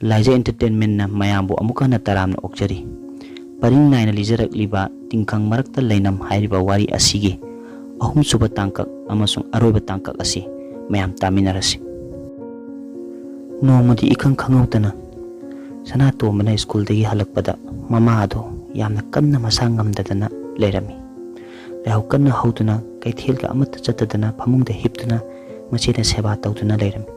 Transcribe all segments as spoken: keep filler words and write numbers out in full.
ꯂꯥꯏꯖ Entertainmentꯅ ꯃꯌꯥꯝꯕꯨ ꯑꯃꯨꯛ ꯍꯟꯅ ꯇꯔꯥꯝꯅ ꯑꯣꯛꯆꯔꯤ꯫ ꯄꯔꯤꯡ ꯅꯥꯏꯅ ꯂꯤꯖꯔꯛꯂꯤꯕ ꯇꯤꯡꯈꯪ ꯃꯔꯛꯇ ꯂꯩꯅꯝ ꯍꯥꯏꯔꯤꯕ ꯋꯥꯔꯤ ꯑꯁꯤꯒꯤ ꯑꯍꯨꯝꯁꯨꯕ ꯇꯥꯡꯀꯛ ꯑꯃꯁꯨꯡ ꯑꯔꯣꯏꯕ ꯇꯥꯡꯀꯛ ꯑꯁꯤ ꯃꯌꯥꯝ ꯇꯥꯃꯤꯟꯅꯔꯁꯤ꯫ ꯅꯣꯡꯃꯗꯤ ꯏꯈꯪ ꯈꯪꯍꯧꯗꯅ ꯁꯅꯥꯇꯣꯝꯕꯅ ꯁ꯭ꯀꯨꯜꯗꯒꯤ ꯍꯜꯂꯛꯄꯗ ꯃꯃꯥ ꯑꯗꯣ ꯌꯥꯝꯅ ꯀꯟꯅ ꯃꯁꯥ ꯉꯝꯗꯗꯅ ꯂꯩꯔꯝꯃꯤ꯫ ꯂꯥꯏꯍꯧ ꯀꯟꯅ ꯍꯧꯗꯨꯅ ꯀꯩꯊꯦꯜꯒ ꯑꯃꯠꯇ ꯆꯠꯇꯗꯅ ꯐꯃꯨꯡꯗ ꯍꯤꯞꯇꯨꯅ ꯃꯆꯦꯅ ꯁꯦꯕꯥ ꯇꯧꯗꯨꯅ ꯂꯩꯔꯝꯃꯤ꯫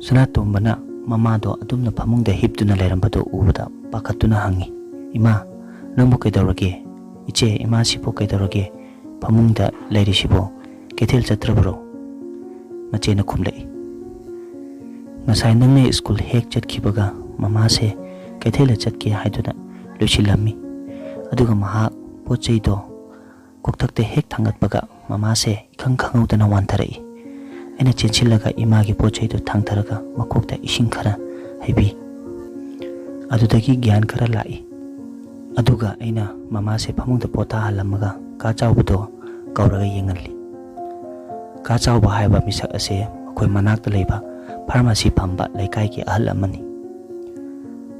ꯁꯅꯥꯇꯣꯝꯕꯅ ꯃꯃꯥꯗꯣ ꯑꯗꯨꯝꯅ ꯐꯃꯨꯡꯗ ꯍꯤꯞꯇꯨꯅ ꯂꯩꯔꯝꯕꯗꯣ ꯎꯕꯗ ꯄꯥꯈꯠꯇꯨꯅ ꯍꯪꯉꯤ, "ꯏꯃꯥ, ꯅꯪꯕꯨ ꯀꯩꯗꯧꯔꯒꯦ? ꯏꯆꯦ, ꯏꯃꯥꯁꯤꯕꯨ ꯀꯩꯗꯧꯔꯒꯦ? ꯐꯃꯨꯡꯗ ꯂꯩꯔꯤꯁꯤꯕꯨ? ꯀꯩꯊꯦꯜ ꯆꯠꯇ꯭ꯔꯕꯔꯣ?" ꯃꯆꯦꯅ ꯈꯨꯝꯂꯛꯏ, "ꯉꯁꯥꯏ ꯅꯪꯅ ꯁ꯭ꯀꯨꯜ ꯍꯦꯛ ꯆꯠꯈꯤꯕꯒ ꯃꯃꯥꯁꯦ ꯀꯩꯊꯦꯜꯗ ꯆꯠꯀꯦ ꯍꯥꯏꯗꯨꯅ ꯂꯣꯏꯁꯤꯜꯂꯝꯃꯤ꯫ ꯑꯗꯨꯒ ꯃꯍꯥꯛ ꯄꯣꯠ ꯆꯩꯗꯣ ꯀꯣꯛꯊꯛꯇ ꯍꯦꯛ ꯊꯥꯡꯒꯠꯄꯒ ꯃꯃꯥꯁꯦ ꯏꯈꯪ ꯈꯪꯍꯧꯗꯅ ꯋꯥꯟꯊꯔꯛꯏ꯫ ꯑꯩꯅ ꯆꯦꯟꯁꯤꯜꯂꯒ ꯏꯃꯥꯒꯤ ꯄꯣꯠ ꯆꯩꯗꯨ ꯊꯥꯡꯊꯔꯒ ꯃꯀꯣꯛꯇ ꯏꯁꯤꯡ ꯈꯔ ꯍꯩꯕꯤ꯫ ꯑꯗꯨꯗꯒꯤ ꯒ꯭ꯌꯥꯟ ꯈꯔ ꯂꯥꯛꯏ꯫ ꯑꯗꯨꯒ ꯑꯩꯅ ꯃꯃꯥꯁꯦ ꯐꯃꯨꯡꯗ ꯄꯣꯊꯥꯍꯜꯂꯝꯃꯒ ꯀꯥ ꯆꯥꯎꯕꯗꯣ ꯀꯧꯔꯒ ꯌꯦꯡꯍꯜꯂꯤ꯫ ꯀꯥ ꯆꯥꯎꯕ ꯍꯥꯏꯕ ꯃꯤꯁꯛ ꯑꯁꯦ ꯑꯩꯈꯣꯏ ꯃꯅꯥꯛꯇ ꯂꯩꯕ ꯐꯥꯔꯃꯥꯁꯤ ꯐꯝꯕ ꯂꯩꯀꯥꯏꯒꯤ ꯑꯍꯜ ꯑꯃꯅꯤ꯫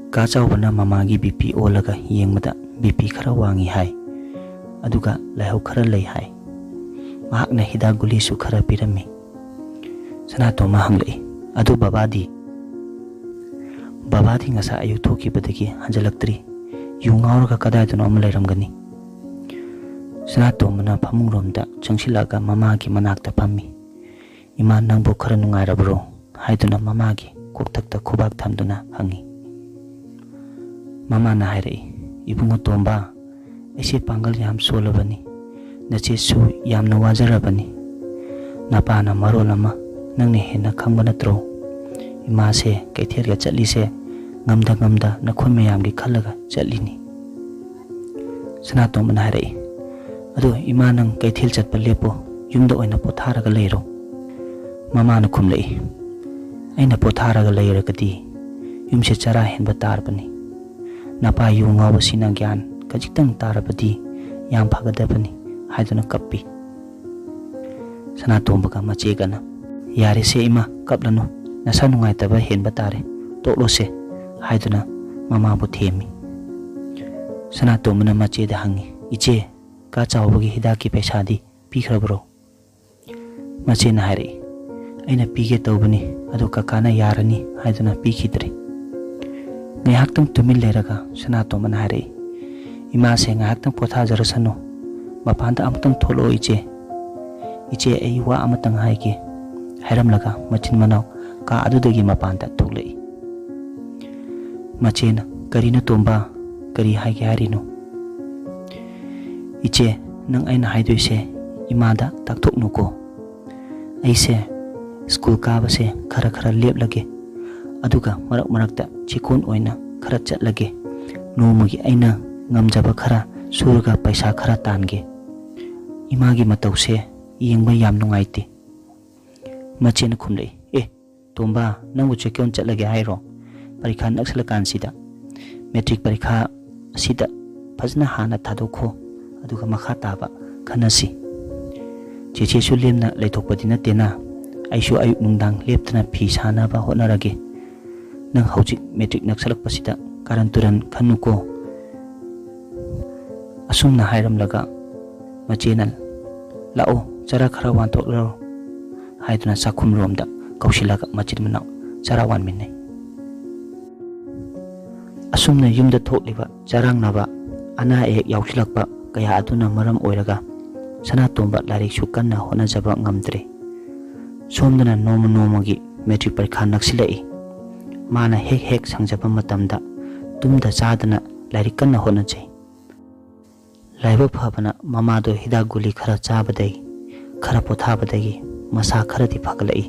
ꯀꯥ ꯆꯥꯎꯕꯅ ꯃꯃꯥꯒꯤ ꯕꯤ ꯄꯤ ꯑꯣꯜꯂꯒ ꯌꯦꯡꯕꯗ ꯕꯤ ꯄꯤ ꯈꯔ ꯋꯥꯡꯉꯤ ꯍꯥꯏ, ꯑꯗꯨꯒ ꯂꯥꯏꯍꯧ ꯈꯔ ꯂꯩ ꯍꯥꯏ꯫ ꯃꯍꯥꯛꯅ ꯍꯤꯗꯥꯛ ꯒꯨꯂꯤꯁꯨ ꯈꯔ ꯄꯤꯔꯝꯃꯤ꯫ ꯁꯅꯥꯇꯣꯝꯕ ꯍꯪꯂꯛꯏ, "ꯑꯗꯨ ꯕꯕꯥꯗꯤ?" "ꯕꯕꯥꯗꯤ ꯉꯁꯥꯏ ꯑꯌꯨꯛ ꯊꯣꯛꯈꯤꯕꯗꯒꯤ ꯍꯟꯖꯤꯜꯂꯛꯇ꯭ꯔꯤ꯫ ꯌꯨ ꯉꯥꯎꯔꯒ ꯀꯗꯥꯏꯗꯅꯣ ꯑꯃ ꯂꯩꯔꯝꯒꯅꯤ꯫" ꯁꯅꯥꯇꯣꯝꯕꯅ ꯐꯃꯨꯡꯔꯣꯝꯗ ꯆꯪꯁꯤꯜꯂꯛꯑꯒ ꯃꯃꯥꯒꯤ ꯃꯅꯥꯛꯇ ꯐꯝꯃꯤ꯫ "ꯏꯃꯥ, ꯅꯪꯕꯨ ꯈꯔ ꯅꯨꯡꯉꯥꯏꯔꯕ꯭ꯔꯣ?" ꯍꯥꯏꯗꯨꯅ ꯃꯃꯥꯒꯤ ꯀꯣꯛꯊꯛꯇ ꯈꯨꯕꯥꯛ ꯊꯝꯗꯨꯅ ꯍꯪꯉꯤ꯫ ꯃꯃꯥꯅ ꯍꯥꯏꯔꯛꯏ, "ꯏꯕꯨꯡꯉꯣ ꯇꯣꯝꯕ, ꯑꯩꯁꯦ ꯄꯥꯡꯒꯜ ꯌꯥꯝ ꯁꯣꯜꯂꯕꯅꯤ꯫ ꯅꯆꯦꯁꯨ ꯌꯥꯝꯅ ꯋꯥꯖꯔꯕꯅꯤ꯫ ꯅꯄꯥꯅ ꯃꯔꯣꯜ ꯑꯃ, ꯅꯪꯅ ꯍꯦꯟꯅ ꯈꯪꯕ ꯅꯠꯇ꯭ꯔꯣ? ꯏꯃꯥꯁꯦ ꯀꯩꯊꯦꯜꯒ ꯆꯠꯂꯤꯁꯦ ꯉꯝꯗ ꯉꯝꯗ ꯅꯈꯣꯏ ꯃꯌꯥꯝꯒꯤ ꯈꯜꯂꯒ ꯆꯠꯂꯤꯅꯤ꯫" ꯁꯅꯥꯇꯣꯝꯕꯅ ꯍꯥꯏꯔꯛꯏ, "ꯑꯗꯣ ꯏꯃꯥ, ꯅꯪ ꯀꯩꯊꯦꯜ ꯆꯠꯄ ꯂꯦꯞꯄꯣ, ꯌꯨꯝꯗ ꯑꯣꯏꯅ ꯄꯣꯊꯥꯔꯒ ꯂꯩꯔꯣ꯫" ꯃꯃꯥꯅ ꯈꯨꯝꯂꯛꯏ, "ꯑꯩꯅ ꯄꯣꯊꯥꯔꯒ ꯂꯩꯔꯒꯗꯤ ꯌꯨꯝꯁꯦ ꯆꯔꯥ ꯍꯦꯟꯕ ꯇꯥꯔꯕꯅꯤ꯫ ꯅꯄꯥ ꯌꯨ ꯉꯥꯎꯕꯁꯤꯅ ꯒ꯭ꯌꯥꯟ ꯈꯖꯤꯛꯇꯪ ꯇꯥꯔꯕꯗꯤ ꯌꯥꯝ ꯐꯒꯗꯕꯅꯤ" ꯍꯥꯏꯗꯨꯅ ꯀꯞꯄꯤ꯫ ꯁꯅꯥꯇꯣꯝꯕꯒ ꯃꯆꯦꯒꯅ, "ꯌꯥꯔꯦꯁꯦ ꯏꯃꯥ, ꯀꯞꯂꯅꯨ, ꯅꯁꯥ ꯅꯨꯡꯉꯥꯏꯇꯕ ꯍꯦꯟꯕ ꯇꯥꯔꯦ, ꯇꯣꯛꯂꯣꯁꯦ" ꯍꯥꯏꯗꯨꯅ ꯃꯃꯥꯕꯨ ꯊꯦꯝꯃꯤ꯫ ꯁꯅꯥꯇꯣꯝꯕꯅ ꯃꯆꯦꯗ ꯍꯪꯉꯤ, "ꯏꯆꯦ, ꯀꯥ ꯆꯥꯎꯕꯒꯤ ꯍꯤꯗꯥꯛꯀꯤ ꯄꯩꯁꯥꯗꯤ ꯄꯤꯈ꯭ꯔꯕ꯭ꯔꯣ?" ꯃꯆꯦꯅ ꯍꯥꯏꯔꯛꯏ, "ꯑꯩꯅ ꯄꯤꯒꯦ ꯇꯧꯕꯅꯤ, ꯑꯗꯨ ꯀꯀꯥꯅ ꯌꯥꯔꯅꯤ ꯍꯥꯏꯗꯨꯅ ꯄꯤꯈꯤꯗ꯭ꯔꯦ꯫" ꯉꯥꯏꯍꯥꯛꯇꯪ ꯇꯨꯃꯤꯟ ꯂꯩꯔꯒ ꯁꯅꯥꯇꯣꯝꯕꯅ ꯍꯥꯏꯔꯛꯏ, "ꯏꯃꯥꯁꯦ ꯉꯥꯏꯍꯥꯛꯇꯪ ꯄꯣꯊꯥꯖꯔꯁꯅꯨ, ꯃꯄꯥꯟꯗ ꯑꯃꯨꯛꯇꯪ ꯊꯣꯛꯂꯛꯑꯣ ꯏꯆꯦ꯫ ꯏꯆꯦ, ꯑꯩ ꯋꯥ ꯑꯃꯇꯪ ꯍꯥꯏꯒꯦ," ꯍꯥꯏꯔꯝꯂꯒ ꯃꯆꯤꯟ ꯃꯅꯥꯎ ꯀꯥ ꯑꯗꯨꯗꯒꯤ ꯃꯄꯥꯟꯗ ꯊꯣꯛꯂꯛꯏ꯫ ꯃꯆꯦꯅ, "ꯀꯔꯤꯅꯣ ꯇꯣꯝꯕ, ꯀꯔꯤ ꯍꯥꯏꯒꯦ ꯍꯥꯏꯔꯤꯅꯣ?" "ꯏꯆꯦ, ꯅꯪ ꯑꯩꯅ ꯍꯥꯏꯗꯣꯏꯁꯦ ꯏꯃꯥꯗ ꯇꯥꯛꯊꯣꯛꯅꯨꯀꯣ꯫ ꯑꯩꯁꯦ ꯁ꯭ꯀꯨꯜ ꯀꯥꯕꯁꯦ ꯈꯔ ꯈꯔ ꯂꯦꯞꯂꯒꯦ, ꯑꯗꯨꯒ ꯃꯔꯛ ꯃꯔꯛꯇ ꯆꯦꯛꯀꯣꯟ ꯑꯣꯏꯅ ꯈꯔ ꯆꯠꯂꯒꯦ꯫ ꯅꯣꯡꯃꯒꯤ ꯑꯩꯅ ꯉꯝꯖꯕ ꯈꯔ ꯁꯨꯔꯒ ꯄꯩꯁꯥ ꯈꯔ ꯇꯥꯟꯒꯦ꯫ ꯏꯃꯥꯒꯤ ꯃꯇꯧꯁꯦ ꯌꯦꯡꯕ ꯌꯥꯝ ꯅꯨꯡꯉꯥꯏꯇꯦ꯫" ꯃꯆꯦꯅ ꯈꯨꯝꯂꯛꯏ, "ꯑꯦ, ꯇꯣꯝꯕ, ꯅꯪꯕꯨ ꯆꯦꯛꯀꯣꯟ ꯆꯠꯂꯒꯦ ꯍꯥꯏꯔꯣ? ꯄꯔꯤꯈꯥ ꯅꯛꯁꯜꯂꯀꯥꯟꯁꯤꯗ, ꯃꯦꯇ꯭ꯔꯤꯛ ꯄꯔꯤꯈꯥ ꯑꯁꯤꯗ ꯐꯖꯅ ꯍꯥꯟꯅ ꯊꯥꯗꯣꯛꯈꯣ, ꯑꯗꯨꯒ ꯃꯈꯥ ꯇꯥꯕ ꯈꯟꯅꯁꯤ꯫ ꯆꯦꯆꯦꯁꯨ ꯂꯦꯝꯅ ꯂꯩꯊꯣꯛꯄꯗꯤ ꯅꯠꯇꯦꯅ꯫ ꯑꯩꯁꯨ ꯑꯌꯨꯛ ꯅꯨꯡꯗꯥꯡ ꯂꯦꯞꯇꯅ ꯐꯤ ꯁꯥꯅꯕ ꯍꯣꯠꯅꯔꯒꯦ꯫ ꯅꯪ ꯍꯧꯖꯤꯛ ꯃꯦꯇ꯭ꯔꯤꯛ ꯅꯛꯁꯜꯂꯛꯄꯁꯤꯗ ꯀꯥꯔꯟ ꯇꯨꯔꯟ ꯈꯟꯅꯨꯀꯣ꯫" ꯑꯁꯨꯝꯅ ꯍꯥꯏꯔꯝꯂꯒ ꯃꯆꯦꯅ, "ꯂꯥꯛꯑꯣ, ꯆꯔꯥ ꯈꯔ ꯋꯥꯟꯊꯣꯛꯂꯔꯣ" ꯍꯥꯏꯗꯨꯅ ꯆꯥꯛꯈꯨꯝꯔꯣꯝꯗ ꯀꯧꯁꯤꯜꯂꯒ ꯃꯆꯤꯟ ꯃꯅꯥꯎ ꯆꯔꯥ ꯋꯥꯟꯃꯤꯟꯅꯩ꯫ ꯑꯁꯨꯝꯅ ꯌꯨꯝꯗ ꯊꯣꯛꯂꯤꯕ ꯆꯔꯥꯡꯅꯕ, ꯑꯅꯥ ꯑꯌꯦꯛ ꯌꯥꯎꯁꯤꯜꯂꯛꯄ ꯀꯌꯥ ꯑꯗꯨꯅ ꯃꯔꯝ ꯑꯣꯏꯔꯒ ꯁꯅꯥꯇꯣꯝꯕ ꯂꯥꯏꯔꯤꯛꯁꯨ ꯀꯟꯅ ꯍꯣꯠꯅꯖꯕ ꯉꯝꯗ꯭ꯔꯦ꯫ ꯁꯣꯝꯗꯅ ꯅꯣꯡꯃ ꯅꯣꯡꯃꯒꯤ ꯃꯦꯇ꯭ꯔꯤꯛ ꯄꯔꯤꯈꯥ ꯅꯛꯁꯤꯜꯂꯛꯏ꯫ ꯃꯥꯅ ꯍꯦꯛ ꯍꯦꯛ ꯁꯪꯖꯕ ꯃꯇꯝꯗ ꯇꯨꯝꯗ ꯆꯥꯗꯅ ꯂꯥꯏꯔꯤꯛ ꯀꯟꯅ ꯍꯣꯠꯅꯖꯩ꯫ ꯂꯥꯏꯕꯛ ꯐꯕꯅ ꯃꯃꯥꯗꯣ ꯍꯤꯗꯥꯛ ꯒꯨꯂꯤ ꯈꯔ ꯆꯥꯕꯗꯒꯤ, ꯈꯔ ꯄꯣꯊꯥꯕꯗꯒꯤ ꯃꯁꯥ ꯈꯔꯗꯤ ꯐꯒꯠꯂꯛꯏ꯫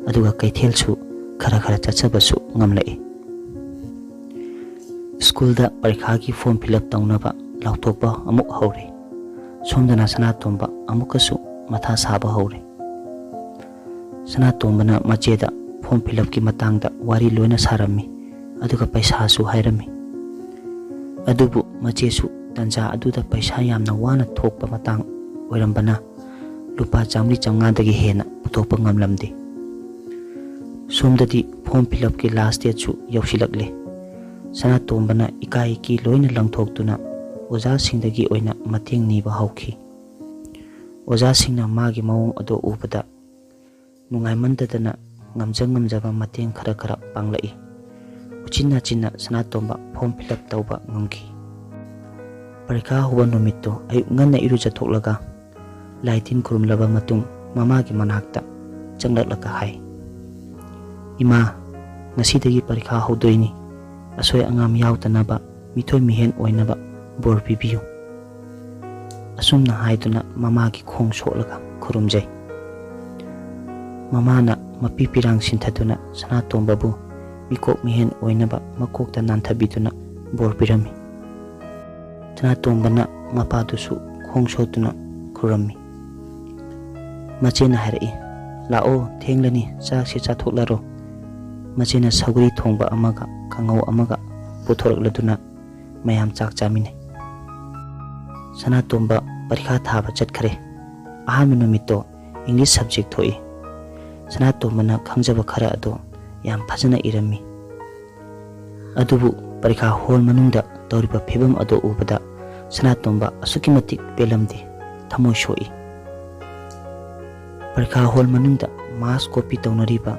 ꯑꯗꯨꯒ ꯀꯩꯊꯦꯜꯁꯨ ꯈꯔ ꯈꯔ ꯆꯠꯆꯕꯁꯨ ꯉꯝꯂꯛꯏ꯫ ꯁ꯭ꯀꯨꯜꯗ ꯄꯔꯤꯈꯥꯒꯤ ꯐꯣꯔꯝ ꯐꯤꯜ ꯑꯞ ꯇꯧꯅꯕ ꯂꯥꯎꯊꯣꯛꯄ ꯑꯃꯨꯛ ꯍꯧꯔꯦ꯫ ꯁꯣꯝꯗꯅ ꯁꯅꯥꯇꯣꯝꯕ ꯑꯃꯨꯛꯀꯁꯨ ꯃꯊꯥ ꯁꯥꯕ ꯍꯧꯔꯦ꯫ ꯁꯅꯥꯇꯣꯝꯕꯅ ꯃꯆꯦꯗ ꯐꯣꯔꯝ ꯐꯤꯜ ꯑꯞꯀꯤ ꯃꯇꯥꯡꯗ ꯋꯥꯔꯤ ꯂꯣꯏꯅ ꯁꯥꯔꯝꯃꯤ, ꯑꯗꯨꯒ ꯄꯩꯁꯥꯁꯨ ꯍꯥꯏꯔꯝꯃꯤ꯫ ꯑꯗꯨꯕꯨ ꯃꯆꯦꯁꯨ ꯇꯟꯖꯥ ꯑꯗꯨꯗ ꯄꯩꯁꯥ ꯌꯥꯝꯅ ꯋꯥꯅ ꯊꯣꯛꯄ ꯃꯇꯥꯡ ꯑꯣꯏꯔꯝꯕꯅ, ꯂꯨꯄꯥ ꯆꯥꯝꯃꯔꯤ ꯆꯥꯝꯃꯉꯥꯗꯒꯤ ꯍꯦꯟꯅ ꯄꯨꯊꯣꯛꯄ ꯉꯝꯂꯝꯗꯦ꯫ ꯁꯣꯝꯗꯗꯤ form fill upꯀꯤ last dateꯁꯨ ꯌꯧꯁꯤꯜꯂꯛꯂꯦ꯫ ꯁꯅꯥꯇꯣꯝꯕꯅ ꯏꯀꯥꯏ ꯏꯀꯤ ꯂꯣꯏꯅ ꯂꯪꯊꯣꯛꯇꯨꯅ ꯑꯣꯖꯥꯁꯤꯡꯗꯒꯤ ꯑꯣꯏꯅ ꯃꯇꯦꯡ ꯅꯤꯕ ꯍꯧꯈꯤ꯫ ꯑꯣꯖꯥꯁꯤꯡꯅ ꯃꯥꯒꯤ ꯃꯑꯣꯡ ꯑꯗꯨ ꯎꯕꯗ ꯅꯨꯡꯉꯥꯏꯃꯟꯗꯗꯅ ꯉꯝꯖ ꯉꯝꯖꯕ ꯃꯇꯦꯡ ꯈꯔ ꯈꯔ ꯄꯥꯡꯂꯛꯏ꯫ ꯎꯆꯤꯟ ꯅꯥꯆꯤꯟꯅ ꯁꯅꯥꯇꯣꯝꯕ form fill up ꯇꯧꯕ ꯉꯝꯈꯤ꯫ ꯄꯔꯤꯈꯥ ꯍꯧꯕ ꯅꯨꯃꯤꯠꯇꯨ ꯑꯌꯨꯛ ꯉꯟꯅ ꯏꯔꯨꯖꯊꯣꯛꯂꯒ ꯂꯥꯏ ꯇꯤꯟ ꯈꯨꯔꯨꯝꯂꯕ ꯃꯇꯨꯡ ꯃꯃꯥꯒꯤ ꯃꯅꯥꯛꯇ ꯆꯪꯂꯛꯂꯒ ꯍꯥꯏ, "ꯏꯃꯥ, ꯉꯁꯤꯗꯒꯤ ꯄꯔꯤꯈꯥ ꯍꯧꯗꯣꯏꯅꯤ꯫ ꯑꯁꯣꯏ ꯑꯉꯥꯝ ꯌꯥꯎꯗꯅꯕ, ꯃꯤꯊꯣꯏ ꯃꯤꯍꯦꯟ ꯑꯣꯏꯅꯕ ꯕꯣꯔ ꯄꯤꯕꯤꯌꯨ"꯫ ꯑꯁꯨꯝꯅ ꯍꯥꯏꯗꯨꯅ ꯃꯃꯥꯒꯤ ꯈꯣꯡ ꯁꯣꯛꯂꯒ ꯈꯨꯔꯨꯝꯖꯩ꯫ ꯃꯃꯥꯅ ꯃꯄꯤ ꯄꯤꯔꯥꯡ ꯁꯤꯟꯊꯗꯨꯅ ꯁꯅꯥꯇꯣꯝꯕꯕꯨ ꯃꯤꯀꯣꯛ ꯃꯤꯍꯦꯟ ꯑꯣꯏꯅꯕ ꯃꯀꯣꯛꯇ ꯅꯥꯟꯊꯕꯤꯗꯨꯅ ꯕꯣꯔ ꯄꯤꯔꯝꯃꯤ꯫ ꯁꯅꯥꯇꯣꯝꯕꯅ ꯃꯄꯥꯗꯨꯁꯨ ꯈꯣꯡ ꯁꯣꯠꯇꯨꯅ ꯈꯨꯔꯝꯃꯤ꯫ ꯃꯆꯦꯅ ꯍꯥꯏꯔꯛꯏ, "ꯂꯥꯛꯑꯣ, ꯊꯦꯡꯂꯅꯤ, ꯆꯥꯛꯁꯦ ꯆꯥꯊꯣꯛꯂꯔꯣ"꯫ ꯃꯆꯦꯅ ꯁꯧꯒ꯭ꯔꯤ ꯊꯣꯡꯕ ꯑꯃꯒ ꯀꯥꯡꯉꯧ ꯑꯃꯒ ꯄꯨꯊꯣꯔꯛꯂꯗꯨꯅ ꯃꯌꯥꯝ ꯆꯥꯛ ꯆꯥꯃꯤꯟꯅꯩ꯫ ꯁꯅꯥꯇꯣꯝꯕ ꯄꯔꯤꯈꯥ ꯊꯥꯕ ꯆꯠꯈ꯭ꯔꯦ꯫ ꯑꯍꯥꯟꯕ ꯅꯨꯃꯤꯠꯇꯣ English subject ꯊꯣꯛꯏ꯫ ꯁꯅꯥꯇꯣꯝꯕꯅ ꯈꯪꯖꯕ ꯈꯔ ꯑꯗꯨ ꯌꯥꯝ ꯐꯖꯅ ꯏꯔꯝꯃꯤ꯫ ꯑꯗꯨꯕꯨ ꯄꯔꯤꯈꯥ hall ꯃꯅꯨꯡꯗ ꯇꯧꯔꯤꯕ ꯐꯤꯕꯝ ꯑꯗꯨ ꯎꯕꯗ ꯁꯅꯥꯇꯣꯝꯕ ꯑꯁꯨꯛꯀꯤ ꯃꯇꯤꯛ ꯄꯦꯜꯂꯝꯗꯦ, ꯊꯃꯣꯏ ꯁꯣꯛꯏ꯫ ꯄꯔꯤꯈꯥ hall ꯃꯅꯨꯡꯗ mask copy ꯇꯧꯅꯔꯤꯕ,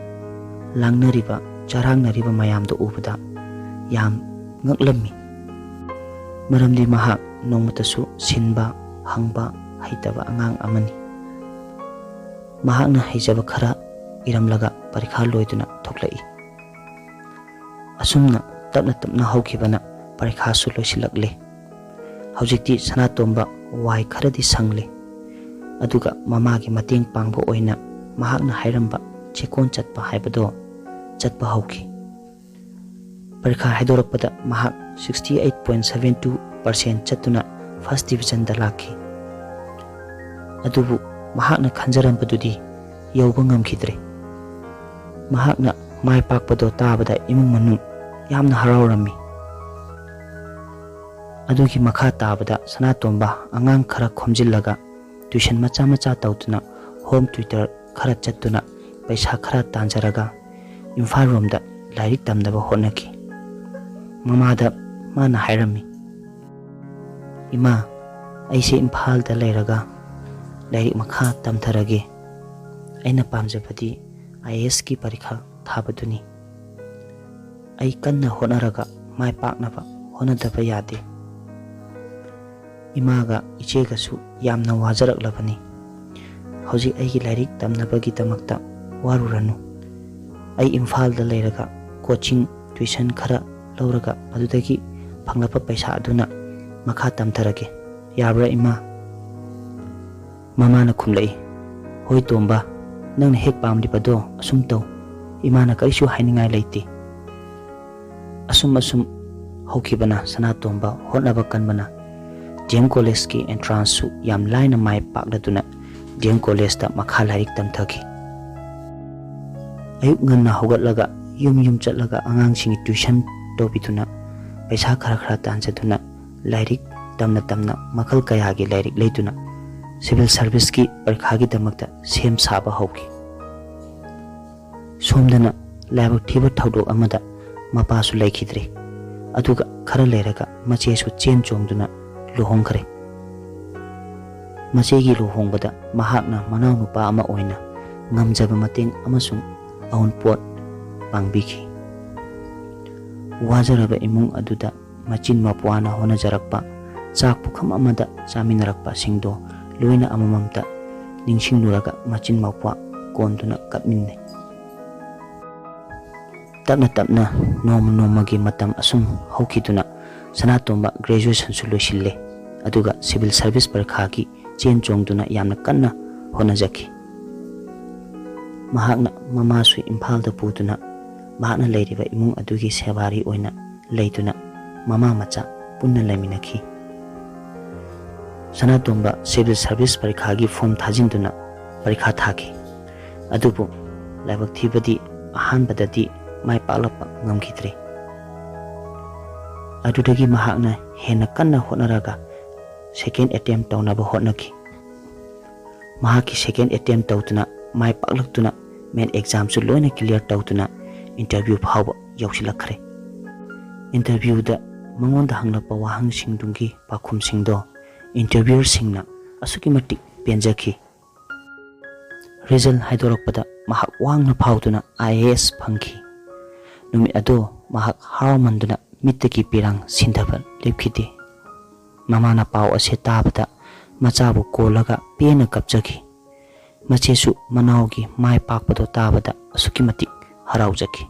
ꯂꯥꯡꯅꯔꯤꯕ, ꯆꯔꯥꯡꯅꯔꯤꯕ ꯃꯌꯥꯝꯗꯨ ꯎꯕꯗ ꯌꯥꯝ ꯉꯛꯂꯝꯃꯤ꯫ ꯃꯔꯝꯗꯤ ꯃꯍꯥꯛ ꯅꯣꯡꯃꯇꯁꯨ ꯁꯤꯟꯕ, ꯍꯪꯕ ꯍꯩꯇꯕ ꯑꯉꯥꯡ ꯑꯃꯅꯤ꯫ ꯃꯍꯥꯛꯅ ꯍꯩꯖꯕ ꯈꯔ ꯏꯔꯝꯂꯒ ꯄꯔꯤꯈꯥ ꯂꯣꯏꯗꯨꯅ ꯊꯣꯛꯂꯛꯏ꯫ ꯑꯁꯨꯝꯅ ꯇꯞꯅ ꯇꯞꯅ ꯍꯧꯈꯤꯕꯅ ꯄꯔꯤꯈꯥꯁꯨ ꯂꯣꯏꯁꯤꯜꯂꯛꯂꯦ꯫ ꯍꯧꯖꯤꯛꯇꯤ ꯁꯅꯥꯇꯣꯝꯕ ꯋꯥꯏ ꯈꯔꯗꯤ ꯁꯪꯂꯦ꯫ ꯑꯗꯨꯒ ꯃꯃꯥꯒꯤ ꯃꯇꯦꯡ ꯄꯥꯡꯕ ꯑꯣꯏꯅ ꯃꯍꯥꯛꯅ ꯍꯥꯏꯔꯝꯕ ꯆꯦꯛꯀꯣꯟ ꯆꯠꯄ ꯍꯥꯏꯕꯗꯣ ꯆꯠꯄ ꯍꯧꯈꯤ꯫ ꯄꯔꯤꯈꯥ ꯍꯥꯏꯗꯣꯔꯛꯄꯗ ꯃꯍꯥꯛ sixty eight point seven two percent ꯆꯠꯇꯨꯅ first divisionꯗ ꯂꯥꯛꯈꯤ꯫ ꯑꯗꯨꯕꯨ ꯃꯍꯥꯛꯅ ꯈꯟꯖꯔꯝꯕꯗꯨꯗꯤ ꯌꯧꯕ ꯉꯝꯈꯤꯗ꯭ꯔꯦ꯫ ꯃꯍꯥꯛꯅ ꯃꯥꯏ ꯄꯥꯛꯄꯗꯣ ꯇꯥꯕꯗ ꯏꯃꯨꯡ ꯃꯅꯨꯡ ꯌꯥꯝꯅ ꯍꯔꯥꯎꯔꯝꯃꯤ꯫ ꯑꯗꯨꯒꯤ ꯃꯈꯥ ꯇꯥꯕꯗ ꯁꯅꯥꯇꯣꯝꯕ ꯑꯉꯥꯡ ꯈꯔ ꯈꯣꯝꯖꯤꯜꯂꯒ tuition ꯃꯆꯥ ꯃꯆꯥ ꯇꯧꯗꯨꯅ home tutor ꯈꯔ ꯆꯠꯇꯨꯅ ꯄꯩꯁꯥ ꯈꯔ ꯇꯥꯟꯖꯔꯒ ꯏꯝꯐꯥꯜ ꯔꯣꯝꯗ ꯂꯥꯏꯔꯤꯛ ꯇꯝꯅꯕ ꯍꯣꯠꯅꯈꯤ꯫ ꯃꯃꯥꯗ ꯃꯥꯅ ꯍꯥꯏꯔꯝꯃꯤ, "ꯏꯃꯥ, ꯑꯩꯁꯦ ꯏꯝꯐꯥꯜꯗ ꯂꯩꯔꯒ ꯂꯥꯏꯔꯤꯛ ꯃꯈꯥ ꯇꯝꯊꯔꯒꯦ꯫ ꯑꯩꯅ ꯄꯥꯝꯖꯕꯗꯤ ꯑꯥꯏ ꯑꯦ ꯑꯦꯁꯀꯤ ꯄꯔꯤꯈꯥ ꯊꯥꯕꯗꯨꯅꯤ꯫ ꯑꯩ ꯀꯟꯅ ꯍꯣꯠꯅꯔꯒ ꯃꯥꯏ ꯄꯥꯛꯅꯕ ꯍꯣꯠꯅꯗꯕ ꯌꯥꯗꯦ꯫ ꯏꯃꯥꯒ ꯏꯆꯦꯒꯁꯨ ꯌꯥꯝꯅ ꯋꯥꯖꯔꯛꯂꯕꯅꯤ꯫ ꯍꯧꯖꯤꯛ ꯑꯩꯒꯤ ꯂꯥꯏꯔꯤꯛ ꯇꯝꯅꯕꯒꯤꯗꯃꯛꯇ ꯋꯥꯔꯨꯔꯅꯨ꯫ ꯑꯩ ꯏꯝꯐꯥꯜꯗ ꯂꯩꯔꯒ ꯀꯣꯆꯤꯡ, ꯇ꯭ꯌꯨꯁꯟ ꯈꯔ ꯂꯧꯔꯒ ꯑꯗꯨꯗꯒꯤ ꯐꯪꯂꯛꯄ ꯄꯩꯁꯥ ꯑꯗꯨꯅ ꯃꯈꯥ ꯇꯝꯊꯔꯒꯦ꯫ ꯌꯥꯕ꯭ꯔꯥ, ꯏꯃꯥ?" ꯃꯃꯥꯅ ꯈꯨꯝꯂꯛꯏ, "ꯍꯣꯏ ꯇꯣꯝꯕ, ꯅꯪꯅ ꯍꯦꯛ ꯄꯥꯝꯂꯤꯕꯗꯣ ꯑꯁꯨꯝ ꯇꯧ꯫ ꯏꯃꯥꯅ ꯀꯔꯤꯁꯨ ꯍꯥꯏꯅꯤꯡꯉꯥꯏ ꯂꯩꯇꯦ꯫" ꯑꯁꯨꯝ ꯑꯁꯨꯝ ꯍꯧꯈꯤꯕꯅ ꯁꯅꯥꯇꯣꯝꯕ ꯍꯣꯠꯅꯕ ꯀꯟꯕꯅ ꯗꯤ ꯑꯦꯝ ꯀꯣꯂꯦꯖꯀꯤ ꯑꯦꯟꯇ꯭ꯔꯥꯟꯁꯁꯨ ꯌꯥꯝ ꯂꯥꯏꯅ ꯃꯥꯏ ꯄꯥꯛꯂꯗꯨꯅ ꯗꯤ ꯑꯦꯝ ꯀꯣꯂꯦꯖꯇ ꯃꯈꯥ ꯂꯥꯏꯔꯤꯛ ꯇꯝꯊꯈꯤ꯫ ꯑꯌꯨꯛ ꯉꯟꯅ ꯍꯧꯒꯠꯂꯒ ꯌꯨꯝ ꯌꯨꯝ ꯆꯠꯂꯒ ꯑꯉꯥꯡꯁꯤꯡꯒꯤ ꯇ꯭ꯌꯨꯁꯟ ꯇꯧꯕꯤꯗꯨꯅ ꯄꯩꯁꯥ ꯈꯔ ꯈꯔ ꯇꯥꯟꯖꯗꯨꯅ ꯂꯥꯏꯔꯤꯛ ꯇꯝꯅ ꯇꯝꯅ ꯃꯈꯜ ꯀꯌꯥꯒꯤ ꯂꯥꯏꯔꯤꯛ ꯂꯩꯗꯨꯅ ꯁꯤꯚꯤꯜ ꯁꯥꯔꯚꯤꯁꯀꯤ ꯄꯔꯤꯈꯥꯒꯤꯗꯃꯛꯇ ꯁꯦꯝ ꯁꯥꯕ ꯍꯧꯈꯤ꯫ ꯁꯣꯝꯗꯅ ꯂꯥꯏꯕꯛ ꯊꯤꯕ ꯊꯧꯗꯣꯛ ꯑꯃꯗ ꯃꯄꯥꯁꯨ ꯂꯩꯈꯤꯗ꯭ꯔꯦ꯫ ꯑꯗꯨꯒ ꯈꯔ ꯂꯩꯔꯒ ꯃꯆꯦꯁꯨ ꯆꯦꯟ ꯆꯣꯡꯗꯨꯅ ꯂꯨꯍꯣꯡꯈ꯭ꯔꯦ꯫ ꯃꯆꯦꯒꯤ ꯂꯨꯍꯣꯡꯕꯗ ꯃꯍꯥꯛꯅ ꯃꯅꯥꯎꯅꯨꯄꯥ ꯑꯃ ꯑꯣꯏꯅ ꯉꯝꯖꯕ ꯃꯇꯦꯡ ꯑꯃꯁꯨꯡ ꯑꯎꯟꯄꯣꯠ ꯄꯥꯡꯕꯤꯈꯤ꯫ ꯋꯥꯖꯔꯕ ꯏꯃꯨꯡ ꯑꯗꯨꯗ ꯃꯆꯤꯟ ꯃꯄ꯭ꯋꯥꯅ ꯍꯣꯠꯅꯖꯔꯛꯄ, ꯆꯥꯛ ꯄꯨꯈꯝ ꯑꯃꯗ ꯆꯥꯃꯤꯟꯅꯔꯛꯄꯁꯤꯡꯗꯣ ꯂꯣꯏꯅ ꯑꯃꯃꯝꯇ ꯅꯤꯡꯁꯤꯡꯂꯨꯔꯒ ꯃꯆꯤꯟ ꯃꯄ꯭ꯋꯥ ꯀꯣꯟꯗꯨꯅ ꯀꯞꯃꯤꯟꯅꯩ꯫ ꯇꯞꯅ ꯇꯞꯅ ꯅꯣꯡꯃ ꯅꯣꯡꯃꯒꯤ ꯃꯇꯝ ꯑꯁꯨꯝ ꯍꯧꯈꯤꯗꯨꯅ ꯁꯅꯥꯇꯣꯝꯕ ꯒ꯭ꯔꯦꯖꯨꯑꯦꯁꯟꯁꯨ ꯂꯣꯏꯁꯤꯜꯂꯦ꯫ ꯑꯗꯨꯒ ꯁꯤꯚꯤꯜ ꯁꯥꯔꯚꯤꯁ ꯄꯔꯤꯈꯥꯒꯤ ꯆꯦꯟ ꯆꯣꯡꯗꯨꯅ ꯌꯥꯝꯅ ꯀꯟꯅ ꯍꯣꯠꯅꯖꯈꯤ꯫ ꯃꯍꯥꯛꯅ ꯃꯃꯥꯁꯨ ꯏꯝꯐꯥꯜꯗ ꯄꯨꯗꯨꯅ ꯃꯍꯥꯛꯅ ꯂꯩꯔꯤꯕ ꯏꯃꯨꯡ ꯑꯗꯨꯒꯤ ꯁꯦꯕꯥꯔꯤ ꯑꯣꯏꯅ ꯂꯩꯗꯨꯅ ꯃꯃꯥ ꯃꯆꯥ ꯄꯨꯟꯅ ꯂꯩꯃꯤꯟꯅꯈꯤ꯫ ꯁꯅꯥꯇꯣꯝꯕ ꯁꯤꯚꯤꯜ ꯁꯥꯔꯚꯤꯁ ꯄꯔꯤꯈꯥꯒꯤ ꯐꯣꯝ ꯊꯥꯖꯤꯟꯗꯨꯅ ꯄꯔꯤꯈꯥ ꯊꯥꯈꯤ꯫ ꯑꯗꯨꯕꯨ ꯂꯥꯏꯕꯛ ꯊꯤꯕꯗꯤ ꯑꯍꯥꯟꯕꯗꯗꯤ ꯃꯥꯏ ꯄꯥꯛꯂꯛꯄ ꯉꯝꯈꯤꯗ꯭ꯔꯦ꯫ ꯑꯗꯨꯗꯒꯤ ꯃꯍꯥꯛꯅ ꯍꯦꯟꯅ ꯀꯟꯅ ꯍꯣꯠꯅꯔꯒ ꯁꯦꯀꯦꯟ ꯑꯦꯇꯦꯝ ꯇꯧꯅꯕ ꯍꯣꯠꯅꯈꯤ꯫ ꯃꯍꯥꯛꯀꯤ ꯁꯦꯀꯦꯟ ꯑꯦꯇꯦꯝ ꯇꯧꯗꯨꯅ ꯃꯥꯏ ꯄꯥꯛꯂꯛꯇꯨꯅ ꯃꯦꯟ ꯑꯦꯛꯖꯥꯝꯁꯨ ꯂꯣꯏꯅ ꯀ꯭ꯂꯤꯌꯥꯔ ꯇꯧꯗꯨꯅ ꯏꯟꯇꯔꯚ꯭ꯌꯨ ꯐꯥꯎꯕ ꯌꯧꯁꯤꯜꯂꯛꯈ꯭ꯔꯦ꯫ ꯏꯟꯇꯔꯚ꯭ꯌꯨꯗ ꯃꯉꯣꯟꯗ ꯍꯪꯂꯛꯄ ꯋꯥꯍꯪꯁꯤꯡꯗꯨꯒꯤ ꯄꯥꯎꯈꯨꯝꯁꯤꯡꯗꯣ ꯏꯟꯇꯔꯚ꯭ꯌꯨꯌꯔꯁꯤꯡꯅ ꯑꯁꯨꯛꯀꯤ ꯃꯇꯤꯛ ꯄꯦꯟꯖꯈꯤ꯫ ꯔꯤꯖꯜ ꯍꯥꯏꯗꯣꯔꯛꯄꯗ ꯃꯍꯥꯛ ꯋꯥꯡꯅ ꯐꯥꯎꯗꯨꯅ ꯑꯥꯏ ꯑꯦ ꯑꯦꯁ ꯐꯪꯈꯤ꯫ ꯅꯨꯃꯤꯠ ꯑꯗꯨ ꯃꯍꯥꯛ ꯍꯔꯥꯎꯃꯟꯗꯨꯅ ꯃꯤꯠꯇꯒꯤ ꯄꯤꯔꯥꯡ ꯁꯤꯟꯊꯕ ꯂꯦꯞꯈꯤꯗꯦ꯫ ꯃꯃꯥꯅ ꯄꯥꯎ ꯑꯁꯤ ꯇꯥꯕꯗ ꯃꯆꯥꯕꯨ ꯀꯣꯜꯂꯒ ꯄꯦꯟꯅ ꯀꯞꯆꯈꯤ꯫ ꯃꯆꯦꯁꯨ ꯃꯅꯥꯎꯒꯤ ꯃꯥꯏ ꯄꯥꯛꯄꯗꯣ ꯇꯥꯕꯗ ꯑꯁꯨꯛꯀꯤ ꯃꯇꯤꯛ ꯍꯔꯥꯎꯖꯈꯤ꯫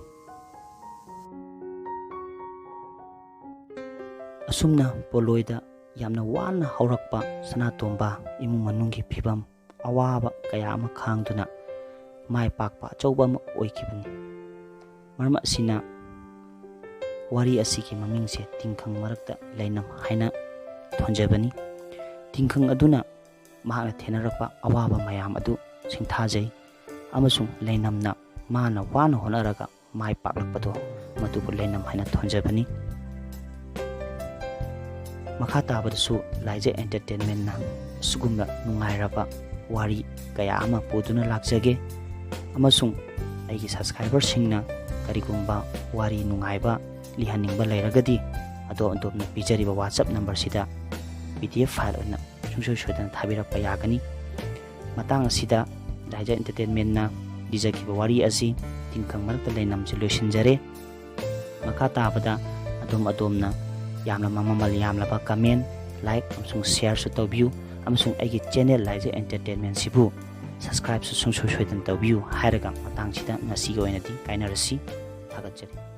ꯑꯁꯨꯝꯅ ꯄꯣꯂꯣꯏꯗ ꯌꯥꯝꯅ ꯋꯥꯅ ꯍꯧꯔꯛꯄ ꯁꯅꯥꯇꯣꯝꯕ ꯏꯃꯨꯡ ꯃꯅꯨꯡꯒꯤ ꯐꯤꯕꯝ, ꯑꯋꯥꯕ ꯀꯌꯥ ꯑꯃ ꯈꯥꯡꯗꯨꯅ ꯃꯥꯏ ꯄꯥꯛꯄ ꯑꯆꯧꯕ ꯑꯃ ꯑꯣꯏꯈꯤꯕꯅꯤ꯫ ꯃꯔꯝ ꯑꯁꯤꯅ ꯋꯥꯔꯤ ꯑꯁꯤꯒꯤ ꯃꯃꯤꯡꯁꯦ ꯇꯤꯡꯈꯪ ꯃꯔꯛꯇ ꯂꯩꯅꯝ ꯍꯥꯏꯅ ꯊꯣꯟꯖꯕꯅꯤ꯫ ꯇꯤꯡꯈꯪ ꯑꯗꯨꯅ ꯃꯍꯥꯛꯅ ꯊꯦꯡꯅꯔꯛꯄ ꯑꯋꯥꯕ ꯃꯌꯥꯝ ꯑꯗꯨ ꯁꯤꯡꯊꯥꯖꯩ ꯑꯃꯁꯨꯡ ꯂꯩꯅꯝꯅ ꯃꯥꯅ ꯋꯥꯅ ꯍꯣꯠꯅꯔꯒ ꯃꯥꯏ ꯄꯥꯛꯂꯛꯄꯗꯣ ꯃꯗꯨꯕꯨ ꯂꯩꯅꯝ ꯍꯥꯏꯅ ꯊꯣꯟꯖꯕꯅꯤ꯫ ꯃꯈꯥ ꯇꯥꯕꯗꯁꯨ ꯂꯥꯏꯖ ꯑꯦꯟꯇꯔꯇꯦꯟꯃꯦꯟꯅ ꯑꯁꯤꯒꯨꯝꯕ ꯅꯨꯡꯉꯥꯏꯔꯕ ꯋꯥꯔꯤ ꯀꯌꯥ ꯑꯃ ꯄꯨꯗꯨꯅ ꯂꯥꯛꯆꯒꯦ, ꯑꯃꯁꯨꯡ ꯑꯩꯒꯤ ꯁꯕꯁꯀ꯭ꯔꯥꯏꯕꯔꯁꯤꯡꯅ ꯀꯔꯤꯒꯨꯝꯕ ꯋꯥꯔꯤ ꯅꯨꯡꯉꯥꯏꯕ ꯂꯤꯍꯟꯅꯤꯡꯕ ꯂꯩꯔꯒꯗꯤ ꯑꯗꯣꯝ ꯑꯗꯣꯝꯅ ꯄꯤꯖꯔꯤꯕ WhatsApp ꯅꯝꯕꯔꯁꯤꯗ ꯄꯤ ꯗꯤ ꯑꯦꯐ ꯐꯥꯏꯜ ꯑꯣꯏꯅ ꯁꯨꯡꯁꯣꯏ ꯁꯣꯏꯗꯅ ꯊꯥꯕꯤꯔꯛꯄ ꯌꯥꯒꯅꯤ꯫ ꯃꯇꯥꯡ ꯑꯁꯤꯗ ꯂꯥꯏꯖ ꯑꯦꯟꯇꯔꯇꯦꯟꯃꯦꯟꯅ ꯂꯤꯖꯈꯤꯕ ꯋꯥꯔꯤ ꯑꯁꯤ ꯇꯤꯡꯈꯪ ꯃꯔꯛꯇ ꯂꯩꯅꯝꯁꯤ ꯂꯣꯏꯁꯤꯟꯖꯔꯦ꯫ ꯃꯈꯥ ꯇꯥꯕꯗ ꯑꯗꯣꯝ ꯑꯗꯣꯝꯅ ꯌꯥꯝꯅ ꯃꯃꯜ ꯌꯥꯝꯂꯕ ꯀꯃꯦꯟ, ꯂꯥꯏꯛ ꯑꯃꯁꯨꯡ ꯁꯤꯌꯥꯔꯁꯨ ꯇꯧꯕꯤꯌꯨ, ꯑꯃꯁꯨꯡ ꯑꯩꯒꯤ ꯆꯦꯅꯦꯜ ꯂꯥꯏꯖ ꯑꯦꯟꯇꯔꯇꯦꯟꯃꯦꯟꯁꯤꯕꯨ ꯁꯕꯁꯀ꯭ꯔꯥꯏꯕꯁꯨ ꯁꯨꯡꯁꯣꯏ ꯁꯣꯏꯗꯅ ꯇꯧꯕꯤꯌꯨ ꯍꯥꯏꯔꯒ ꯃꯇꯥꯡꯁꯤꯗ ꯉꯁꯤꯒꯤ ꯑꯣꯏꯅꯗꯤ ꯀꯥꯏꯅꯔꯁꯤ꯫ ꯊꯥꯒꯠꯆꯔꯤ꯫